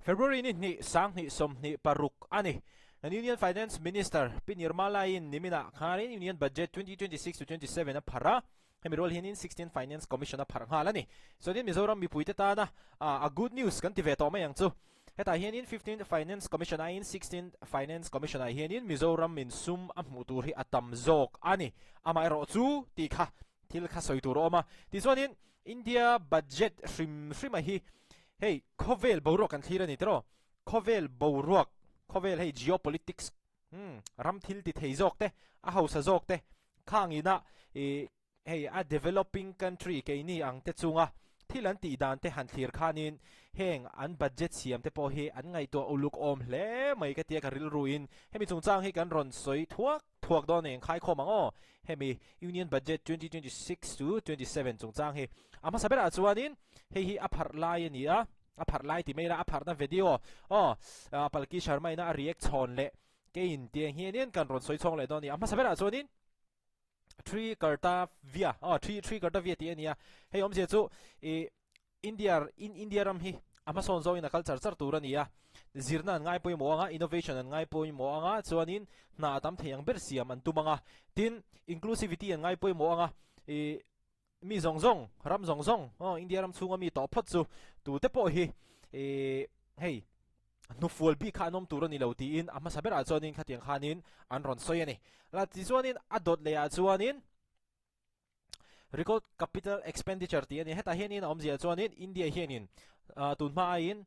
February ni hnih 20 26 a ni. An Union Finance Minister Pi Nirmala in niminah khanin Union Budget 2026 to 27 a pharh a, hemi rual hianin 16 Finance Commission a pharh nghal a ni. Chuanin Mizoram mipuite tana a good news kan ti ve tawh mai ang chu. Hetah hianin 15 Finance Commission aiin 16 Finance Commission ah hianin Mizoram in sum a hmuh tur hi a tam zawk a ni. Amaherawhchu tih kha thil kha sawi tur a awm a. Tichuanin India budget hrim hrima hi hei khawvel boruak kan thlir a ni tiraw? Khawvel boruak, khawvel hei geopolitics, umm ram thil ti thei zawk te, a hausa zawk te khangina ih hei a developing country keini ang te chunga thil an tih dan te han thlir khanin heng an budget siam te pawh hi an ngaihtuah uluk awm hle mai ka tia ka rilruin hemi chungchang hi kan rawn sawi thuak thuak dawn eng khaikhawm ang aw. Hemi Union Budget 2026 to 27 chungchang hi a hmasa berah chuanin hei hi a pharh lai a ni a, a pharh lai ti mai la a pharhna video aw Palki Sharma ina a react chhawn leh keiin tiang hianin kan rawn sawi chhawng leh dawn a ni. A hmasa berah chuanin Three Kartavya aw Three Three Kartavya tih a ni a, hei awmzia chu ih India in India ram hi a hmasawn zawngin a kal char char tur a ni a, zirna an ngai pawimawh ang a, innovation an ngai pawimawh ang a, chuanin hna a tam thei ang ber siam an tum ang a, tin inclusivity an ngai pawimawh ang a, ih mi zawng zawng, ram zawng zawng, aw India ram chhunga mi tawh phawt chu tute pawh hi ih hei hnufual bik kha an awm tur a ni lo tiin a hmasa berah chuanin khatiang khanin an rawn sawi a ni. La tichuanin a dawt lehah chuanin. Record capital expenditure tih a ni. Hetah hianin a awmzia chuanin India hianin tun hma aiin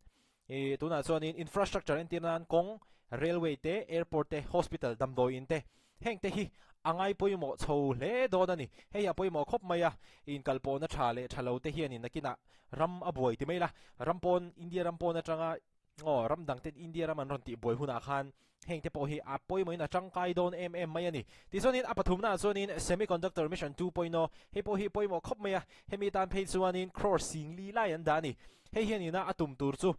ih tunah chuanin infrastructure entir nan kawng, railway te, airport te, hospital, damdawi in te heng te hi a ngai pawimawh chho hle dawn a ni. Hei a pawimawh khawp mai a, inkalpawhna tha leh tha lo te hianin nakinah ram a buai ti mai la, ram pawn India ram pawn atanga Aw, ram dang ten India ram an rawn tih buai hunah khan heng te pawh hi a pawimawhin a tangkai dawn em em mai a ni. Tichuanin a pathumnaah chuanin Semiconductor Mission 2.0 hei pawh hi pawimawh khawp mai a, hemi tan phei chuanin crore singli lai an dah a ni. Hei hianina a tum tur chu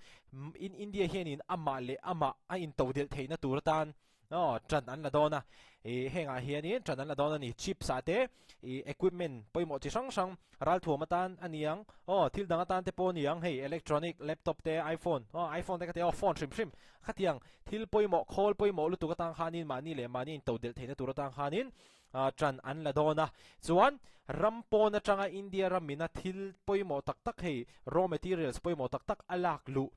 in India hianin amah leh amah a intodelh theihna tur atan Aw, ṭan an la dawn a, ih hengah hianin ṭan an la dawn a ni. Chips ah te, ih equipment pawimawh chi hrang hrang ralthuam atan a ni ang, aw thil dang atan te pawh a ni ang, hei electronic, laptop te, iPhone, aw iPhone te ka ti a, aw phone hrim hrim khatiang thil pawimawh, khawl pawimawh lutuk atang khanin mahni leh mahni intodelh theihna tur atang khanin ah ṭan an la dawn a. Chuan ram pawn atanga India ramina thil pawimawh tak tak hei raw materials pawimawh tak tak a lak luh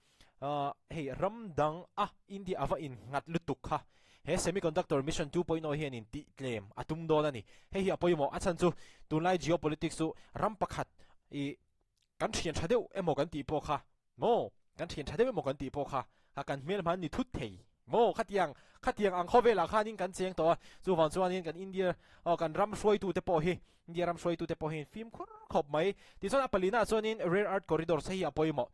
Hei ram dang a India ava in nghat lutuk kha he semiconductor mission 2.0 hian in tih tlem a tum dawn a ni. Hei hi a pawimawh a chhan chu tunlai geopolitics chu ram pakhat i kan thian tha deuh emaw kan tih pawh kha maw kan thian tha deuh emaw kan tih pawh kha kha kan hmel hman ni thut thei maw khatiang khatiang ang khawvelah khanin kan cheng tawh a chuvang chuanin kan India aw kan ram hruaitute pawh hi India ram hruaitute pawh hi fimkhur khawp mai. Tichuan a palina chuanin rare earth corridors hei hi a pawimawh.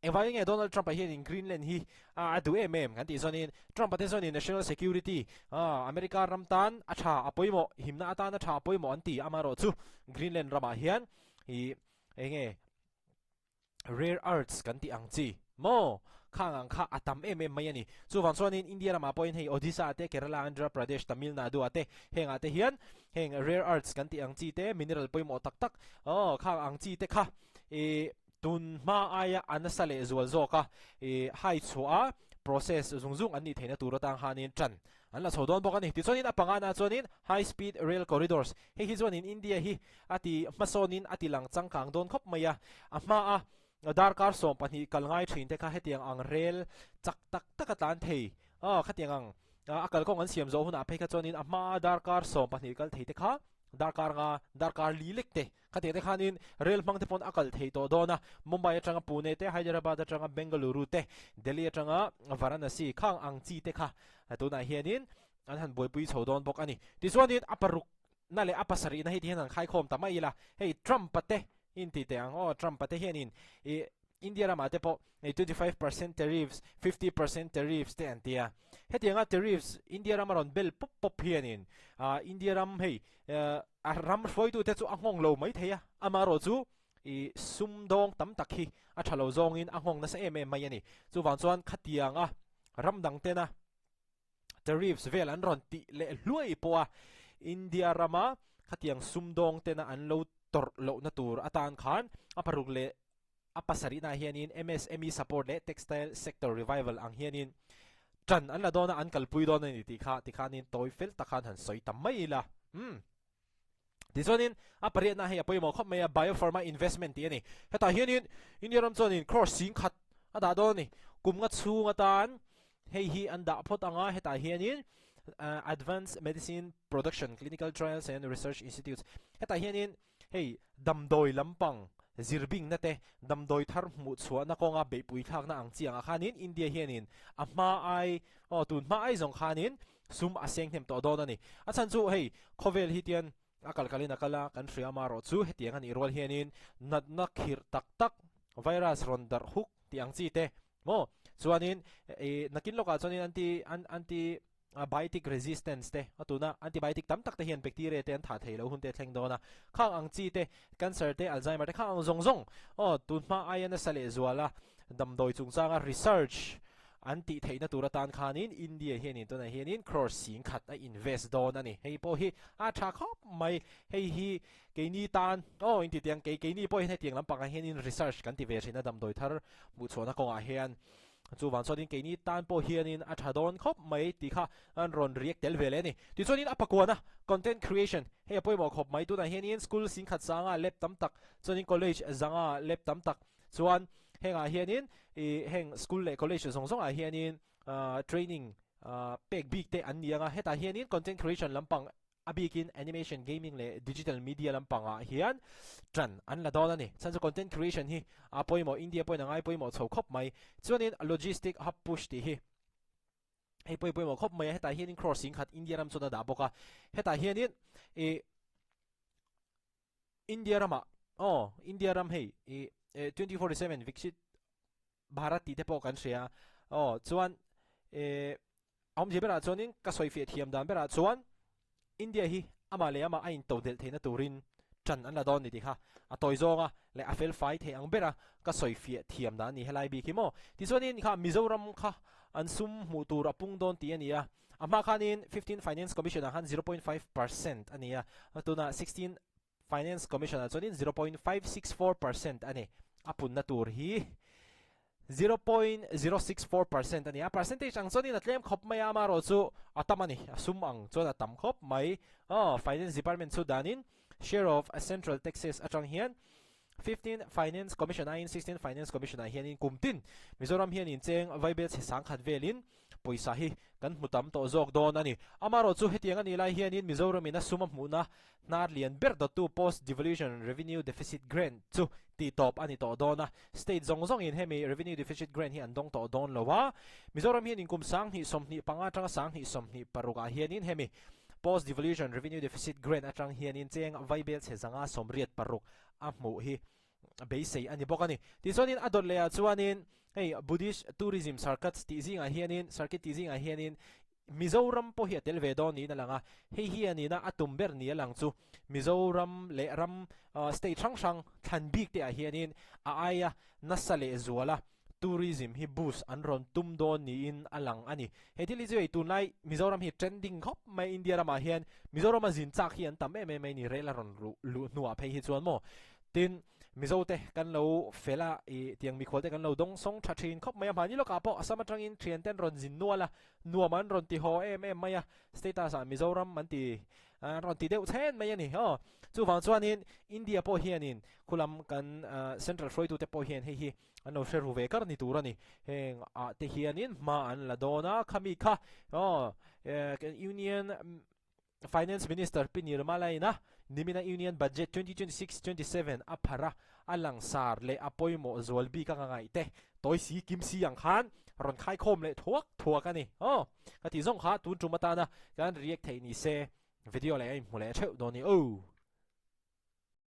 Engvangin nge Donald Trump-a hianin Greenland hi a duh em em kan tih chuanin Trump-a te chuanin national security America ram tan a tha a pawimawh, himna atan a tha a pawimawh an ti. Amaherawhchu Greenland ramah hian ih enge rare earths kan tih ang chi maw khang ang kha a tam em em mai a ni. Chuvang chuanin India ramah pawhin hei Odisha te, Kerala, Andhra Pradesh, Tamil Nadu ah te hengah te hian heng rare earths kan tih ang chi te, mineral pawimawh tak tak aw khang ang chi te kha ih Tun hma aia a nasa leh zual zawk a, i hai chhuah a, process zung zung an nih theihna tur atang khanin ṭan an la chho dawn bawk a ni. Tichuanin a pangana chuanin High Speed Rail Corridors, hei hi chuanin India hi a ti hmasawnin a ti lang changkang dawn khawp mai a, a hma a darkar 12 kal ngai thin te kha hetiang ang rel chak tak tak a tlan thei a, khatiang ang a kalkawng an siam zawh hunah phei kha chuanin a hma a darkar 12 kal thei te kha darkar nga darkar li lek te Khatiang te khanin rail hmang te pawn a kal thei tawh dawn a, Mumbai atanga Pune te, Hyderabad atanga Bengaluru te, Delhi atanga Varanasi khang ang chi te kha tunah hianin an han buaipui chho dawn bawk a ni. Tichuanin a paruk na leh a pasarih na hi ti hian han khaikhawm ta mai ila, hei Trump-a te in ti teh ang aw, Trump-a te hianin ih India ramah te pawh hei 25% tariffs, 50% tariffs te an ti a. Hetianga tariffs India rama rawn bel pawp pawp hianin India ram hei A ram hruaitute chu a nghawng lo mai thei a, amaherawhchu i sum dawng tam tak hi a tha lo zawngin a nghawng nasa em em mai a ni. Chuvang chuan khatianga ram dang tena tariffs vel an rawn tih leh hluai pawha India rama khatiang sum dawng tena an lo tawrh lohna tur atan khan a paruk leh. A pasarihnaah hianin MSME support leh textile sector revival ang hianin ṭan an la dawn a, an kalpui dawn a ni tih kha tikhanin tawi fel tak khan han sawi ta mai ila. Umm. Tichuanin a pariatna hei a pawimawh khawp mai a, biopharma investment tih a ni. Hetah hianin India ram chuanin crore 10,000 a dah dawn a ni. Kum nga chhung atan hei hi an dah phawt ang a, hetah hianin Advanced Medicine Production Clinical Trials and Research Institutes hetah hianin Hei damdawi lampang zirbingna te, damdawi thar hmuh chhuahna kawnga beihpui thlakna ang chi angah khanin India hianin a hma ai, aw tun hma ai zawng khanin sum a seng hnem tawh dawn a ni. A chhan chu hei khawvel hi tian a kal kalin a kal a, kan hria amarawh chu hetiang a nih rual hianin natna khirh tak tak, virus rawn darh huk tih ang chi te maw chuanin ih nakin lawkah chuanin anti anti biotic resistance te a tuna antibiotic tam tak te hian bacteria te an thah thei lo hun te a thleng dawn a, khang ang chi te cancer te alzheimer te khang ang zawng zawng aw tun hma aia nasa leh zual a damdawi chungchanga research an tih theihna tur atan khanin India hianin tunah hianin crore 10,000 a invest dawn a ni, hei pawh hi a tha khawp mai, hei hi keini tan aw inti tiang kei keini pawh hian hetiang lampangah hianin research kan ti ve thin a damdawi thar hmuhchhuahna kawngah hian. Chuvang chuanin keini tan pawh hianin a tha dawn khawp mai tih kha an rawn react tel ve leh a ni. Tichuanin a pakuana content creation hei a pawimawh khawp mai. Tunah hianin school 10,000 sanga lab tam tak chuanin college zanga lab tam tak chuan hengah hianin ih heng school leh college zawng zawngah hianin training pek bik te an ni ang a. Hetah hianin content creation lampang A bikin animation, gaming leh digital media lampangah hian ṭan an la dawn a ni. Chhan chu content creation hi a pawimawh, India pawhin a ngai pawimawh chho khawp mai. Chuanin logistic hub push tih hi hei pawh hi pawimawh khawp mai a, hetah hianin crore 10,000 India ram chuan a dah bawk a. Hetah hianin ih India ramah aw India ram hei ih 2047 Viksit Bharat tih te pawh kan hria aw chuan eh a awmzia berah chuanin ka sawi fiah thiam dan berah chuan India hi amah leh amah a into delh theihna turin tan an la dawn ni tih kha a tawi zawnga leh a fel fai theih ang bera ka sawi fiah thiam dan a ni helai bik hi maw tichuanin kha Mizoram kha an sum hmuh tur a pung dawn tih a ni a a hma khanin 15 Finance Commission ah khan 0.5% a ni a tunah 16 Finance Commission ah chuanin 0.564% a ni. A punna tur hi 0.064% a ni a, percentage ang chuanin a tlem khawp mai a, amaherawh chu a tam a ni, a sum ang chuan a tam khawp mai. Aw, Finance Department chu danin share of central taxes atang hian 15 Finance Commission aiin 16 Finance Commission ah hianin kum tin Mizoram hianin cheng vaibel chhe 10,000 velin pawisa hi kan hmu tam tawh zawk dawn a ni. Amaherawh chu hetiang a nih lai hianin Mizoramin a sum a hmuhna hnar lian ber dawttu Post Devolution Revenue Deficit Grant chu tihtawp a ni tawh dawn a. State zawng zawngin hemi Revenue Deficit Grant hi an dawng tawh dawn lo a. Mizoram hianin kum 2025 atanga 2026 ah hianin hemi Post Devolution Revenue Deficit Grant atang hianin cheng vaibel chhe 186 a hmuh hi beisei a ni bawk a ni. Tichuanin a dawt lehah chuanin hei Buddhist Tourism Circuits tih zingah hianin circuit tih zingah hianin Mizoram pawh hi a tel ve dawn niin a lang a, hei hi a nihna a tum ber ni a lang chu Mizoram leh ram state hrang hrang thlan bik te ah hianin a aia nasa leh zuala tourism hi boost an rawn tum dawn niin a lang a ni. He thil hi chu hei tunlai Mizoram hi trending khawp mai India ramah hian Mizorama zin chak hi an tam em em mai ni rel a rawn luh hnuah phei hi chuan maw tin Mizo te kan lo fel a ih tiang mikhual te kan lo dawng sawng tha thin khawp mai a hmani lawkah pawh Assam atangin thian ten rawn zin nual a nuam an rawn ti haw em em mai a status ah Mizoram an ti an rawn ti deuh chhen mai a ni aw chuvang chuanin India pawh hianin khulam kan central hruaitute pawh hian hei hi an lo hre ru ve kar ni tur a ni. Heng ah te hianin hma an la dawn a, khami kha aw Union Finance Minister Pi Nirmala ina nimina Union Budget 2026-27 a phar a, a langsar leh a pawimawh zual bik a ngaih te tawi si kim si ang khan rawn khaikhawm leh thuak thuak a ni. Aw ka tih zawng kha tun tum atana kan react theih ni se video leh a inhmu leh theuh dawn ni. Aw.